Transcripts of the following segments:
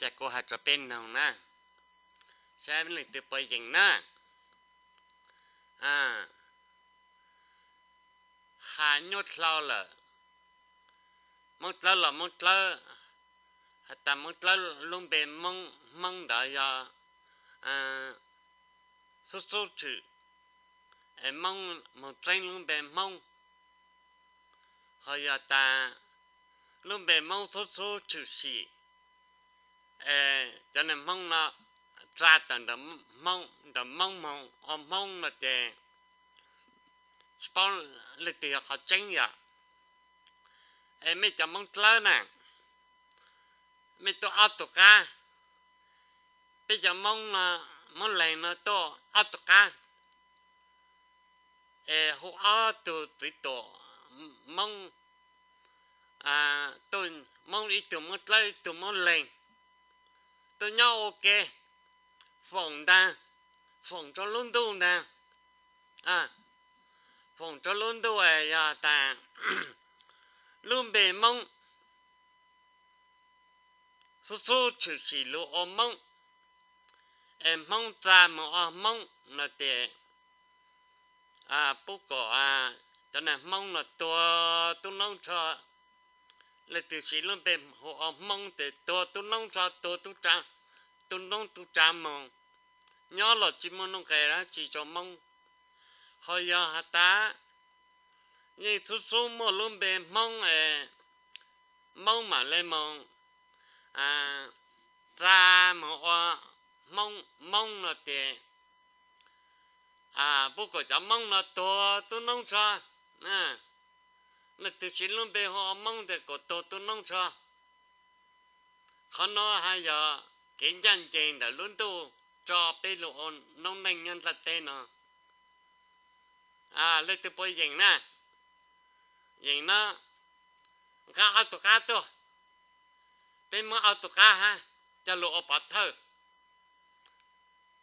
cas kuv hais rau peb noog na, saib leej twg puas yeem na. Has nyuaj dlhau lawm, Moob Dlawb los Moob Dlawb, has tas Moob Dlawb lub npe Hmoob ntawd yog Xub Xub Tshwm, es Moob moog txeeb lub npe Hmoob, ho yog tas lub npe Moob Xub Xub Tshwm Sim, es cov neeg Hmoob no tsa tawm ntawm Moob moog ua Hmoob no ces tsis paub leej twg yog qhov tseeb yom. Es mej cov Moob Dlawb na, mej tuaj ob tug qab, peb cov Moob no, Moob Leeg no tuaj ob tug qab, es hu ob tug txiv tuam Moob, Moob ib tug Moob Dlawb ib tug Moob Leeg, tuaj nyob ua ke, foom ntag, foom rau lub ntuj ntag, foom rau lub ntuj es yog tas lub npe Moob Xub Xub Tshwm Sim lug ua Moob, es Hmoob tsa moog ua Hmoob no ces pub kom cov neeg Hmoob no tuag tub noob tsho. Leej twg siv lub npe hu ua Hmoob ces tuag tub noob tsho, tuag tub noob tub tsav moog, nyob los tsis muaj nuj nqes dab tsi rau Moob. Ho yog has tas yeej xub xub muaj lub npe Hmoob es Moob mam le moog tsa moog ua Hmoob, Moob no ces pub kom cov Moob no tuag tub noob tsho. Leej twg siv lub npe hu ua Moob ces kom tuag tub noob tsho. Qhov no hais yog kev ncaj ncees ntawm lub ntuj tso peb lug ua noob neej nyob nplaj teb no. Leej twg puas yeem na? Yeem no, nqa ob tug qab tuaj, peb muab ob tug qab hab coj lug ua pov thawj.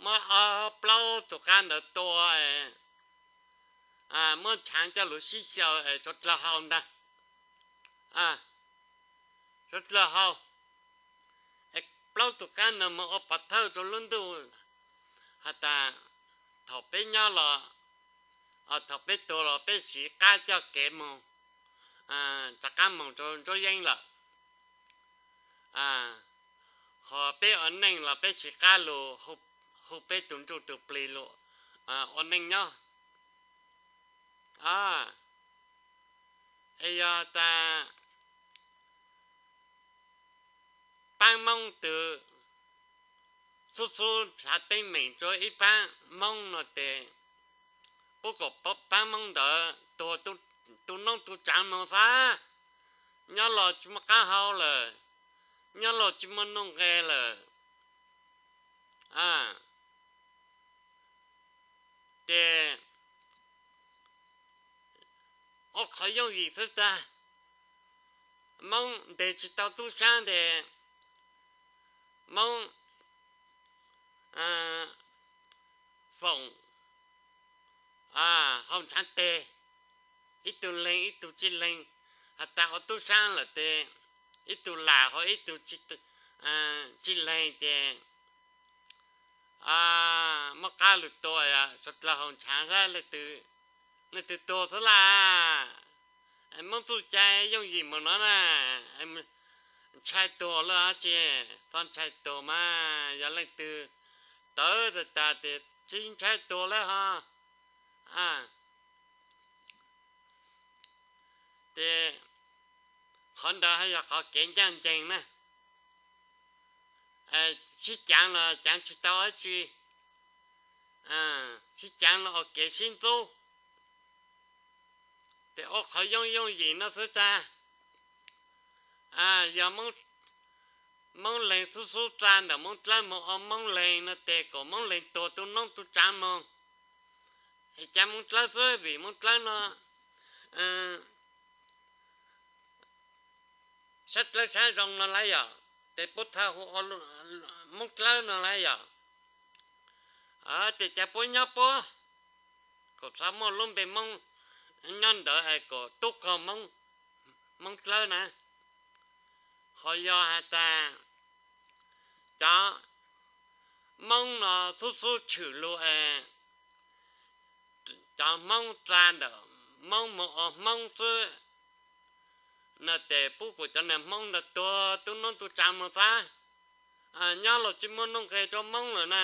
Muab ob plaub tug qab ntawd tua, muab tshaav coj lug sib xyaw es rov dlawg hau ntag. Rov dlawg hau, plaub tug qab ntawd moog ua pov thawj rau lub ntuj has tas thaum peb nyob los, thaum peb tuag los peb siv qab coj kev moog, rov qab moog rau nruab yeeb lawm. Ho peb ua neej los peb siv qab lug hu peb tug ntsuj tug plig lug ua neej nyob. Es yog tas paab Moob twg xub xub nrhav teeb meem rua ib paab Moob no tes pub kom paab Moob ntawd tuag tu noob tu tsaav moog xwb, nyob los tsis muaj qaab hau lawm, nyob los tsis muaj nuj nqes lawm. Ces ua qhov yooj yim xwb tag, Moob ntes tsis tau tub saab tes Moob foom hau nrhav teg, ib tug leeg ib tug tsis leeg, has tas ua tub saab lawm tes ib tug lam ho ib tug tsis leeg ces muab qaab lug tua, suav dlawg hau nrhav saib leej twg tuag xwb lawm. Moob txuj cai yooj yim npaum no na, ntshai tuag lawm dab tsi, txhob ntshai tuag mas, yog leej twg tawv tas tas tes tsis ntshai tuag lawm ho. Tes qhov ntawd yog qhov kev ncaj ncees na. Sib caav los caav tsis tau dab tsi, sib caav los ua kev sib ntxub. Tes ua qhov yooj yooj yim no xwb tag. Yog Moob Leeg xub xub tsa ntawm Moob Dlawb moog ua Moob Leeg no tes kom Moob Leeg tuag tu noob tu tsaav moog. Es caav Moob Dlawb xwb vim Moob Dlawb no sab dlawb sab zoo no lawm yom, tes puab thawj hu Moob Dlawb no lawm yom. Tes caav puab nyob puab, kom txhob muaj lub npe Moob nyob ntawd es kom tub qaug Moob Dlawb na. Ho yog has tas cov Hmoob no xub xub tshwm lus es cov Hmoob tsa ntawm Hmoob mus ua Hmoob xwb no ces pub kom cov niag Hmoob ntawd tuag tub noob tub tsa mus xwb. Nyob los tsis muaj nuj nqis rau Hmoob lawm na,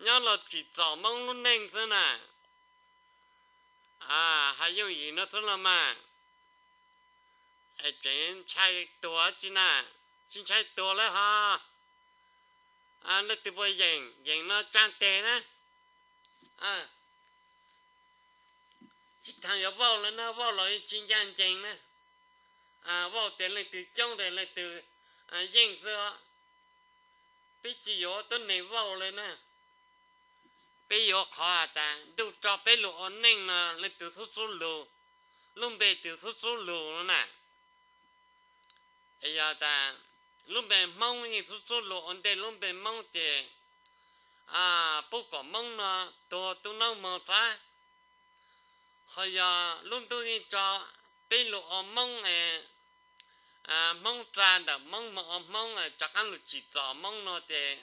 nyob los tsim txom Hmoob lub neej xwb na. Hais yooj yim no xwb los mas, es tseem ntshai tuag tsi na, tsis ntshai tuag lawm ho. Leej twg puas yeem, yeem no tsa tes na. Tsis tas yuav vauj lawm na, vauj los tsis ncaj ncees na. Vauj tias leej twg coob tias leej twg yeej xwb os. Peb tsis yuav tuab neeg vauj lawm na. Peb yuav qhov has tas ntuj tso peb lug ua neej no leej twg xub xub lug, lub npe twg xub xub lug no na. Es yog tas lub npe Hmoob yeej xub xub lug ua ntej lub npe Hmoob ces pub kom Hmoob no tuag tub noob mus xwb. Ho yog lub ntuj yeej tso peb lug ua Hmoob, Hmoob tsa ntawm Hmoob mus ua Hmoob rov qab lug tsim txom Hmoob no ces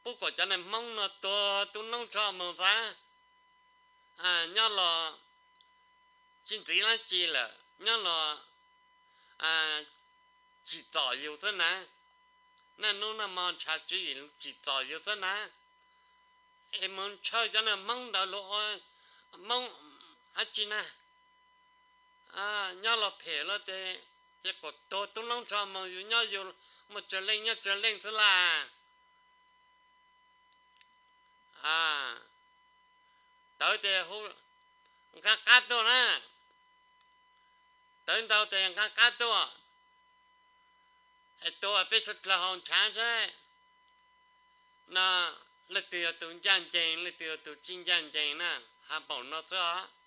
pub kom cov niag Hmoob no tuag tub noob tso mus xwb. Nyob los tsis ntxiv dab tsi lawm, nyob los tsim txom yus xwb na. Niaj hnub niaj hmo ntshaw tswv yim tsim txom yus xwb na. Es mus ntshaw cov niag Hmoob ntawd lug ua Hmoob dab tsi na. Nyob los phem los ces, ces kom tuag tub noob tso mus, yus nyob yus, muaj tsawg leej nyob tsawg leej xwb las. Tawv ces hu nqaj qab tuaj na, tawv ntau ces nqaj qab tuaj, es tuag peb suav dlawg haus ntshav seb no, leej twg yog tus ncaj ncees, leej twg yog tus tsis ncaj ncees na, has npaum no xwb os.